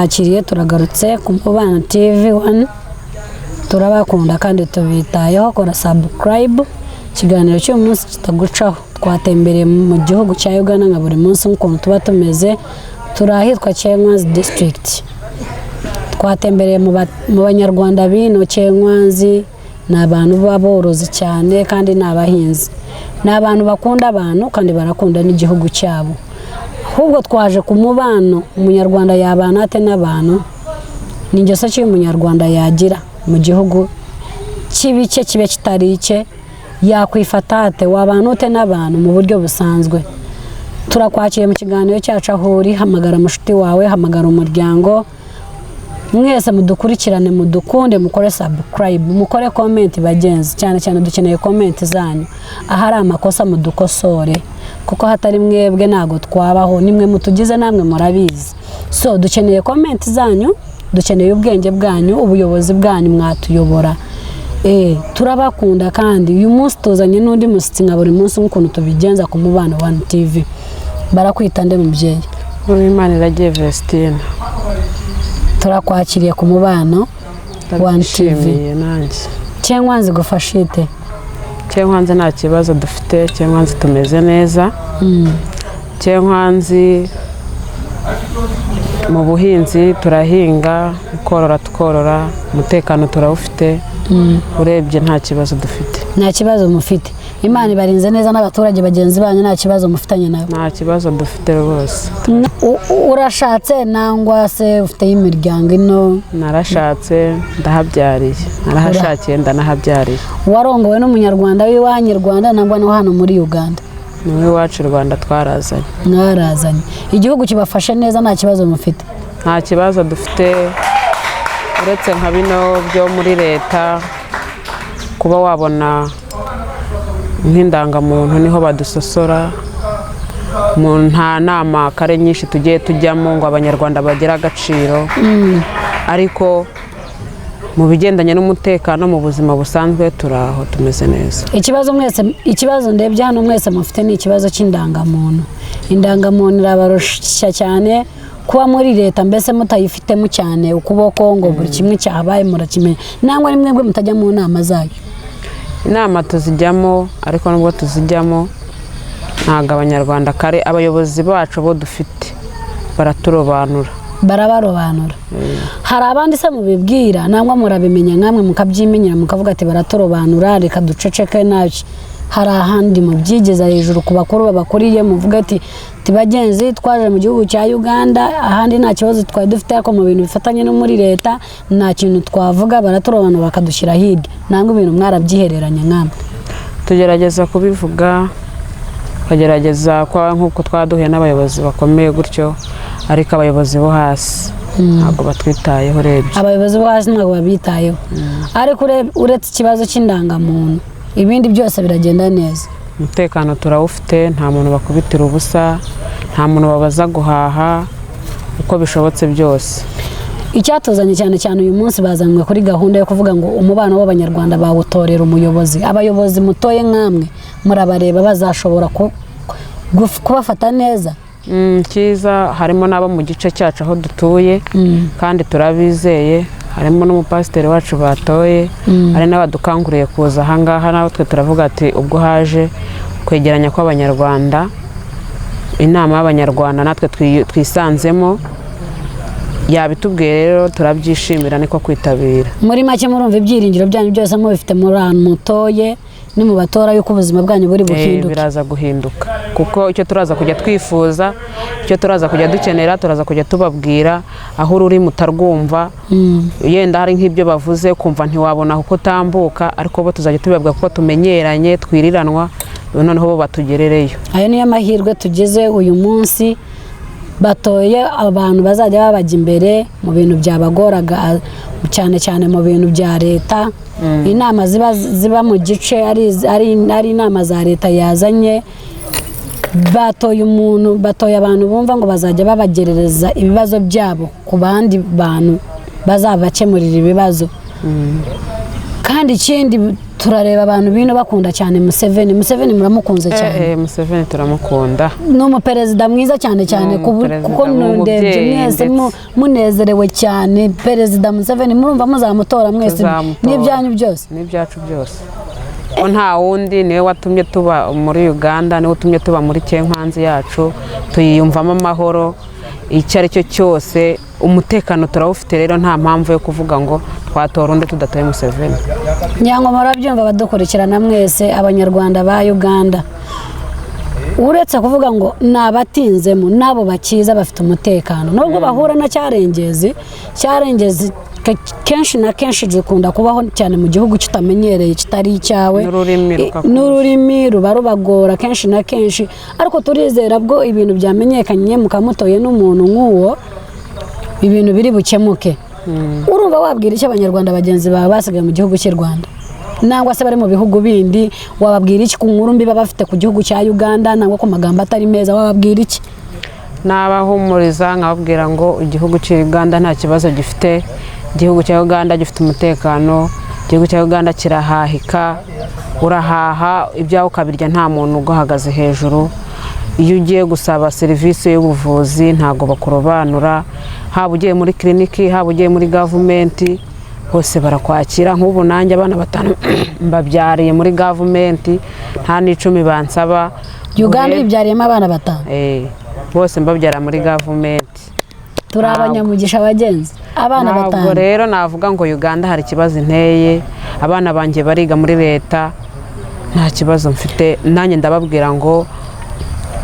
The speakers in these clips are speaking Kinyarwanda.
Akiriye, turagarutse ku Mubano TV One. Turabakunda kandi tubitayeho. Kora subscribe, ikiganiro cy'uyu munsi kitagucaho. Twatembereye mu gihugu cya Uganda nka buri munsi nk'ukuntu tuba tumeze. Turi ahitwa Kyenkwanzi District. Twatembereye mu Banyarwanda b'ino Kyenkwanzi. Ni abantu b'aborozi cyane kandi ni abahinzi, ni abantu bakunda abantu kandi barakunda n'igihugu cyabo. Ahubwo twaje ku mubano: Umunyarwanda yabana ate n'abantu? Ni ingeso ki Umunyarwanda yagira mu gihugu kibe icye, kibe kitari icye? Yakwifata ate? Wabana ute n'abantu mu buryo busanzwe? Turakwakiriye mu kiganiro cyacu. Aho uri, hamagara mushuti wawe, hamagara umuryango, mwese mudukurikirane, mudukunde, mukore subscribe, mukore comment. Bagenzi, cyane cyane dukeneye comment zanyu. Ahari amakosa mudukosore, kuko hatari mwebwe ntabwo twabaho. Nimwe mutugize, namwe murabizi. So dukeneye comment zanyu, dukeneye ubwenge bwanyu, ubuyobozi bwanyu, mwatuyobora. Turabakunda. Kandi uyu munsi tuzanye n'undi mushyitsi nka buri munsi nk'ukuntu tubigenza ku Mubano One TV. Barakwita nde, mubyeyi? Uwimana iragiye Vestine. Turakwakiriye ku Mubano One TV. Ndabyishimiye nanjye. Kyenkwanzi gufasha ite? Kyenkwanzi nta kibazo dufite, Kyenkwanzi tumeze neza. Kyenkwanzi mu buhinzi turahinga, korora tukorora, umutekano turawufite. Urebye nta kibazo dufite. Nta kibazo mufite, Imana ibarinze neza n'abaturage bagenzi banyu nta kibazo mufitanye nabo? Nta kibazo dufite rwose. Urashatse nangwa se ufiteyo imiryango ino? Narashatse, ndahabyariye, narahashakiye, ndanahabyariye. Warongowe n'Umunyarwanda w'iwanyu i Rwanda nangwa no hano muri Uganda? Ni uw'iwacu i Rwanda, twarazanye. Mwarazanye. Igihugu kibafashe neza, nta kibazo mufite? Nta kibazo dufite, uretse nka bino byo muri leta, kuba wabona nk'indangamuntu niho badusosora. Mu nta nama kare nyinshi tugiye tujyamo ngo Abanyarwanda bagire agaciro, ariko mu bigendanye n'umutekano, mu buzima busanzwe, turi aho tumeze neza. Ikibazo mwese, ikibazo ndebye hano mwese mufite ni ikibazo cy'indangamuntu. Indangamuntu irabarushya cyane kuba muri leta, mbese mutayifitemo cyane ukuboko ngo buri kimwe cyahabaye murakimenya, nangwa ni mwebwe mutajya mu nama zayo? Inama tuzijyamo, ariko nubwo tuzijyamo ntabwo Abanyarwanda kare, abayobozi bacu bo dufite baraturobanura. Barabarobanura. Hari abandi se mubibwira, nangwa murabimenya nkamwe mukabyimenyera, mukavuga ati: "Baraturobanura, reka duceceke"? Nabyo hari ahandi mubyigeza hejuru ku bakuru babakuriye, muvuga ati: "Bagenzi, twaje mu gihugu cya Uganda, ahandi nta kibazo twari dufite, ariko mu bintu bifatanye no muri leta nta kintu twavuga, baraturobanura bakadushyira hirya"? Nangwa ibintu mwarabyihereranye nkamwe? Tugerageza kubivuga, tukagerageza kuba nk'uko twaduhuye n'abayobozi bakomeye gutyo, ariko abayobozi bo hasi ntabwo batwitayeho urebye. Abayobozi bo hasi ntabwo babitayeho, ariko uretse ikibazo cy'indangamuntu, ibindi byose biragenda neza? Umutekano turawufite, nta muntu bakubitira ubusa, nta muntu babaza guhaha, uko bishobotse byose. Icyatuzanye cyane cyane uyu munsi, bazanywe kuri gahunda yo kuvuga ngo umubano w'Abanyarwanda bawutorera umuyobozi. Abayobozi mutoye nk'amwe murabareba bazashobora kubafata neza? Cyiza harimo n'abo mu gice cyacu aho dutuye kandi turabizeye. Harimo n'umupasiteri wacu batoye, hari n'abadukanguriye kuza ahangaha. Nawe twe turavuga ati ubwo haje kwegeranya kw'Abanyarwanda, inama y'Abanyarwanda, natwe twisanzemo, yabitubwiye rero turabyishimira, niko kwitabira. Muri make murumva ibyiringiro byanyu byose mubifite muri ahantu mutoye, nimubatora yuko ubuzima bwanyu buri buhinduke? Biraza guhinduka, kuko icyo turaza kujya twifuza, icyo turaza kujya dukenera, turaza kujya tubabwira aho ururimi utarwumva. Yenda hari nk'ibyo bavuze kumva ntiwabona uko utambuka, ariko bo tuzajya tubabwira kuko tumenyeranye, twiriranwa, noneho bo batugerereyo. Ayo niyo mahirwe tugize uyu munsi. Batoye abantu bazajya babajya imbere mu bintu byabagoraga, cyane cyane mu bintu bya leta. Inama ziba mu gice ari inama za leta yazanye. Batoye umuntu, batoye abantu bumva ngo bazajya babagerereza ibibazo byabo ku bandi bantu bazabakemurira ibibazo. Kandi ikindi Turareba abantu bino bakunda cyane Museveni. Museveni muramukunze cyane? Museveni turamukunda. Ni umuperezida mwiza cyane cyane. Ni umuperezida, kuko ni ndebye umubyeyi mwese ndetse. Munezerewe cyane. Perezida Museveni murumva muzamutora mwese? Tuzamutora. N'ibyanyu byose? N'ibyacu byose, ko nta wundi, niwe watumye tuba muri Uganda, niwe utumye tuba muri Kyenkwanzi yacu, tuyiyumvamo amahoro. Icyo ari cyo cyose, umutekano turawufite. Rero nta mpamvu yo kuvuga ngo twatora undi tudatoye Museveni. Nyango murabyumva, abadukurikirana mwese, Abanyarwanda ba Uganda, uretse kuvuga ngo ni abatinzemo n'abo bakiza bafite umutekano, nubwo bahura na cyarengezi. Cyarengezi kenshi na kenshi zikunda kubaho cyane mu gihugu kitamenyereye, kitari icyawe. N'ururimi rukakurusha. N'ururimi ruba rubagora kenshi na kenshi, ariko turizera bwo ibintu byamenyekanye, mukamutoye n'umuntu nk'uwo, ibintu biri bukemuke. Urumva wabwira icyo Abanyarwanda bagenzi bawe basigaye mu gihugu cy'u Rwanda, nangwa se bari mu bihugu bindi? Wababwira iki ku nkuru mbi baba bafite ku gihugu cya Uganda, nangwa ku magambo atari meza? Wababwira iki? Nabahumuriza nkababwira ngo igihugu cya Uganda nta kibazo gifite. Igihugu cya Uganda gifite umutekano. Igihugu cya Uganda kirahahika, urahaha ibyawe ukabirya, nta muntu uguhagaze hejuru. Iyo ugiye gusaba serivisi y'ubuvuzi ntabwo bakurobanura, haba ugiye muri kiriniki, haba ugiye muri gavumenti, hose barakwakira. Nk'ubu nanjye abana batanu mbabyariye muri gavumenti, nta n'icumi bansaba. Uganda yibyariyemo abana batanu? Bose mbabyara muri gavumenti. Turi abanyamugisha bagenzi, abana Ntabwo batanu. rero navuga ngo Uganda hari ikibazo inteye. Abana banjye bariga muri leta, nta kibazo mfite. Nanjye ndababwira ngo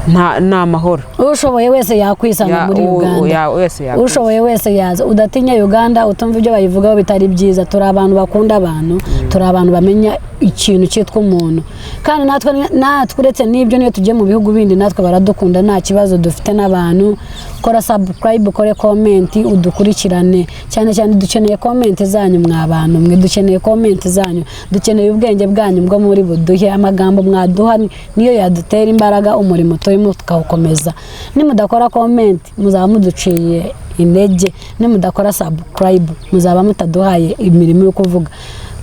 nta ni amahoro. Ushoboye wese yakwisanga muri Uganda. Wese yakwisanga. Ushoboye wese yaza. Udatinya Uganda, utumva ibyo bayivugaho bitari byiza. Turi abantu bakunda abantu, turi abantu bamenya ikintu cyitwa umuntu. Kandi natwe uretse n'ibyo, niyo tugiye mu bihugu bindi natwe baradukunda, nta kibazo dufite n'abantu. Kora subscribe, ukore comment, udukurikirane cyane cyane. Dukeneye comment zanyu mwa bantu mwe, dukeneye comment zanyu, dukeneye ubwenge bwanyu bwo muri buduhe. Amagambo mwaduha niyo yadutera imbaraga, umurimo turimo tukawukomeza. Nimudakora comment muzaba muduciye intege, nimudakora subscribe muzaba mutaduhaye imirimo yo kuvuga,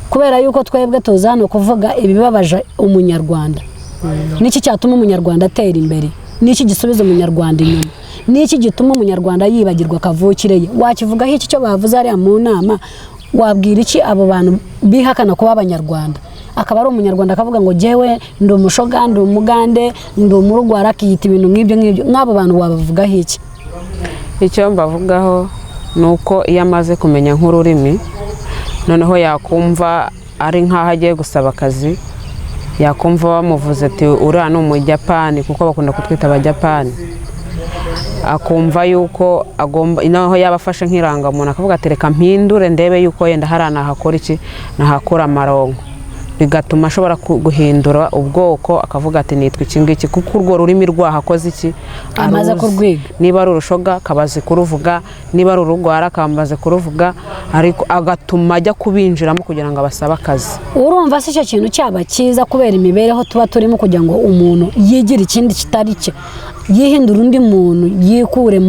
kubera yuko twebwe tuza hano kuvuga ibibabaje Umunyarwanda. Niki cyatuma Umunyarwanda atera imbere? Niki gisubiza Umunyarwanda inyuma? Niki gituma Umunyarwanda yibagirwa kavukire ye? Wakivugaho iki cyo bavuze hariya mu nama? Wabwira iki abo bantu bihakana kuba Abanyarwanda, akaba ari Umunyarwanda akavuga ngo jyewe ndi Umushoga, ndi Umugande, ndi Umurugwara, akiyita ibintu nk'ibyo ngibyo? Nk'abo bantu wabavugaho iki? Icyo mbavugaho ni uko iyo amaze kumenya nk'ururimi, noneho yakumva ari nk'aho agiye gusaba akazi, yakumva bamuvuze ati uriya ni Umujyapani, kuko bakunda kutwita Abajyapani, akumva yuko agomba, noneho yaba afashe nk'irangamuntu akavuga ati reka mpindure ndebe yuko yenda hariya nahakora iki, nahakura amaronko, bigatuma ashobora guhindura ubwoko, akavuga ati nitwa iki ngiki, kuko urwo rurimi rwahakoze iki? Amaze Aruzi. kurwiga. Niba ari Urushoga akabazi kuruvuga, niba ari Urugwara akamaze kuruvuga, ariko agatuma ajya kubinjiramo kugira ngo abasabe akazi. Urumva se icyo kintu cyaba cyiza, kubera imibereho tuba turimo, kugira ngo umuntu yigire ikindi kitari cye, yihindure undi muntu, yikure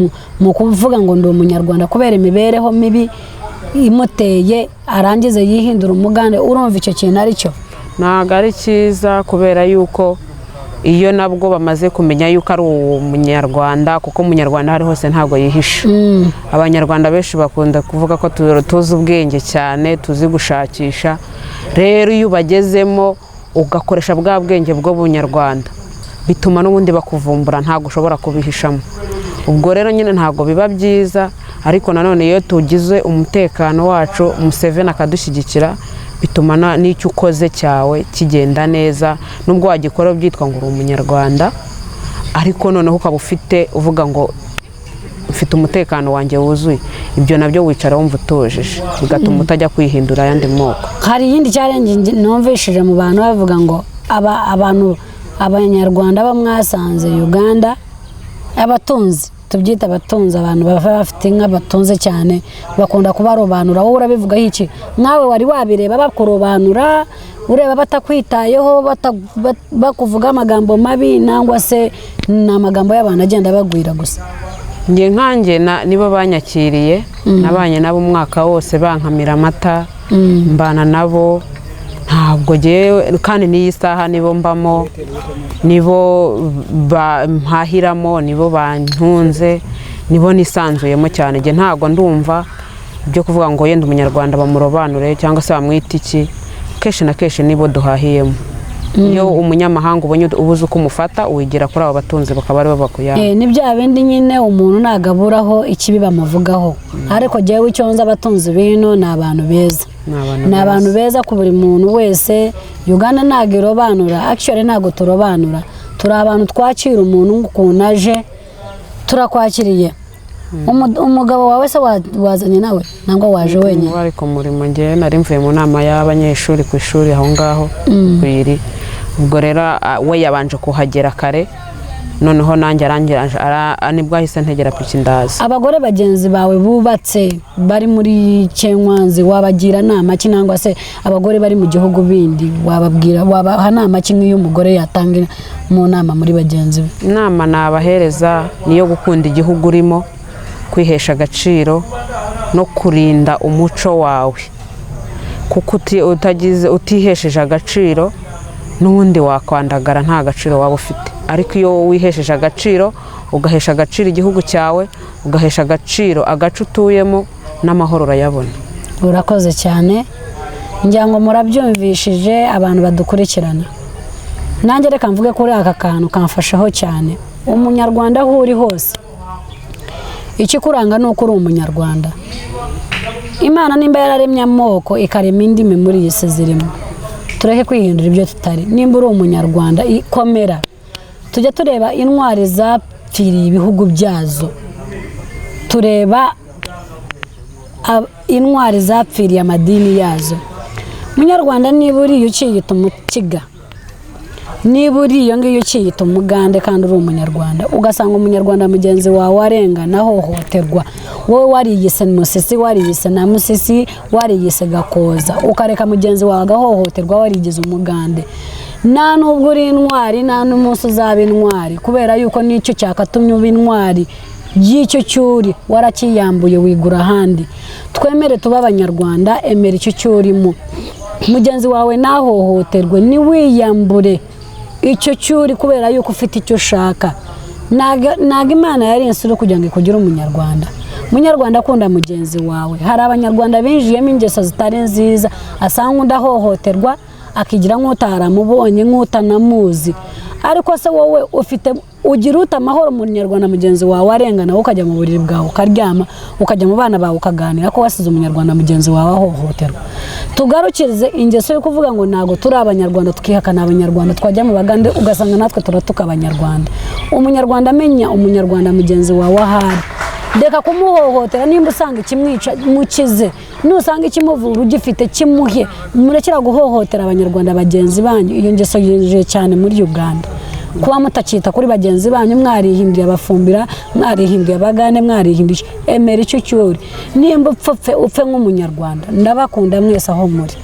mu kuvuga ngo ndi Umunyarwanda kubera imibereho mibi imuteye, arangize yihindura Umugande? Urumva icyo kintu ari cyo? Ntabwo ari cyiza, kubera yuko iyo nabwo bamaze kumenya yuko ari Umunyarwanda, kuko Umunyarwanda aho ari hose ntabwo yihisha. Abanyarwanda benshi bakunda kuvuga ko tuzi ubwenge cyane, tuzi gushakisha. Rero iyo ubagezemo ugakoresha bwa bwenge bw'Ubunyarwanda, bituma n'ubundi bakuvumbura, ntabwo ushobora kubihishamo. Ubwo rero nyine ntabwo biba byiza. Ariko nanone iyo tugize umutekano wacu, Museveni akadushyigikira, bituma n'icyo ukoze cyawe kigenda neza, nubwo wagikora byitwa ngo uri Umunyarwanda, ariko noneho ukaba ufite uvuga ngo mfite umutekano wanjye wuzuye. Ibyo nabyo wicara wumva utujije, bigatuma utajya kwihindura ayandi moko. Hari iyindi challenge numvishije mu bantu bavuga ngo aba abantu Abanyarwanda bo mwasanze Uganda, abatunzi, tubyita abatunzi, abantu baba bafite inka, batunze cyane, bakunda kubarobanura. Wowe urabivugaho iki? Nkawe wari wabireba bakurobanura, ureba batakwitayeho, bakuvuga amagambo mabi, nangwa se ni amagambo y'abantu agenda bagwira gusa? Njye nkanjye nibo banyakiriye, nabanye nabo umwaka wose, bankamira amata, mbana nabo. Ntabwo jyewe, kandi n'iyi saha nibo mbamo, nibo mpahiramo, nibo bantunze, nibo nisanzuyemo cyane. Njye ntabwo ndumva ibyo kuvuga ngo yenda umunyarwanda bamurobanure cyangwa se bamwite iki. Kenshi na kenshi nibo duhahiyemo. Iyo umunyamahanga ubonye ubuze uko umufata, wigira kuri abo batunzi, bakaba aribo bakuyana. Ni bya bindi nyine, umuntu nagaburaho ikibi bamuvugaho, ariko jyewe icyo nzi, abatunzi bino ni abantu beza. Ni abantu Ni abantu beza ku buri muntu wese. Uganda ntabwo irobanura, actually ntabwo turobanura, turi abantu twakira umuntu ukuntu aje, turakwakiriye. Umugabo wawe se wazanye nawe nangwa waje wenyine? Bari ku murimo. Njyewe nari mvuye mu nama y'abanyeshuri ku ishuri aho ngaho ku iri. Ubwo rero we yabanje kuhagera kare, noneho nanjye arangira nibwo ahise ntegera piki ndaza. Abagore bagenzi bawe bubatse bari muri Kyenkwanzi wabagira nama ki, nangwa se abagore bari mu gihugu bindi wababwira, wabaha nama ki, nk'iyo umugore yatanga mu nama muri bagenzi be? Inama nabahereza niyo gukunda igihugu urimo, kwihesha agaciro no kurinda umuco wawe, kuko utagize, utihesheje agaciro n'ubundi wakwandagara, nta gaciro waba ufite. Ariko iyo wihesheje agaciro, ugahesha agaciro igihugu cyawe, ugahesha agaciro agace utuyemo, n'amahoro urayabona. Urakoze cyane. Ngira ngo murabyumvishije, abantu badukurikirana. Nanjye reka mvuge kuri aka kantu kamfashaho cyane. Umunyarwanda aho uri hose, ikikuranga ni uko uri umunyarwanda. Imana nimba yararemye amoko, ikarema indimi muri iyi si zirimo, tureke kwihindura ibyo tutari. Nimba uri umunyarwanda, komera. Tujya tureba intwari zapfiriye ibihugu byazo, tureba intwari zapfiriye amadini yazo. Munyarwanda, niba uriye ukiyita umukiga, niba uri iyo ngiyo ukiyita umugande kandi uri umunyarwanda, ugasanga umunyarwanda mugenzi wawe arengana, ahohoterwa, wowe wariyise Musisi, wariyise na Musisi, wariyise Gakoza, ukareka mugenzi wawe agahohoterwa, warigize umugande, nta nubwo uri intwari, nta n'umunsi uzaba intwari, kubera yuko n'icyo cyakatumye uba intwari y'icyo cyuri warakiyambuye, wigura ahandi. Twemere tube abanyarwanda. Emera icyo cyurimo, mugenzi wawe ntahohoterwe, ntiwiyambure icyo cyuri kubera yuko ufite icyo ushaka. Ntago Imana yari insura kugira ngo ikugire umunyarwanda. Munyarwanda, akunda mugenzi wawe. Hari abanyarwanda binjiyemo ingeso zitari nziza, asanga undi ahohoterwa akigira nk'utaramubonye, nk'utanamuzi. Ariko se wowe ufite ugira ute amahoro, umunyarwanda mugenzi wawe arengana, wowe ukajya mu buriri bwawe ukaryama, ukajya mu bana bawe ukaganira, ko wasize umunyarwanda mugenzi wawe ahohoterwa? Tugarukirize ingeso yo kuvuga ngo ntabwo turi abanyarwanda, tukihakana abanyarwanda, twajya mu bagande ugasanga natwe turatuka abanyarwanda. Umunyarwanda amenya umunyarwanda mugenzi wawe ahari, reka kumuhohotera. Nimba usanga ikimwica, mukize. Nusanga ikimuvura ugifite, kimuhe. Murekera guhohotera abanyarwanda bagenzi banyu. Iyo ngeso yinjiye cyane muri Uganda, kuba mutakita kuri bagenzi banyu, mwarihinduye abafumbira, mwarihinduye abagande, mwarihinduye. Emera icyo cyuri, nimba upfa upfe, upfe nk'umunyarwanda. Ndabakunda mwese aho muri.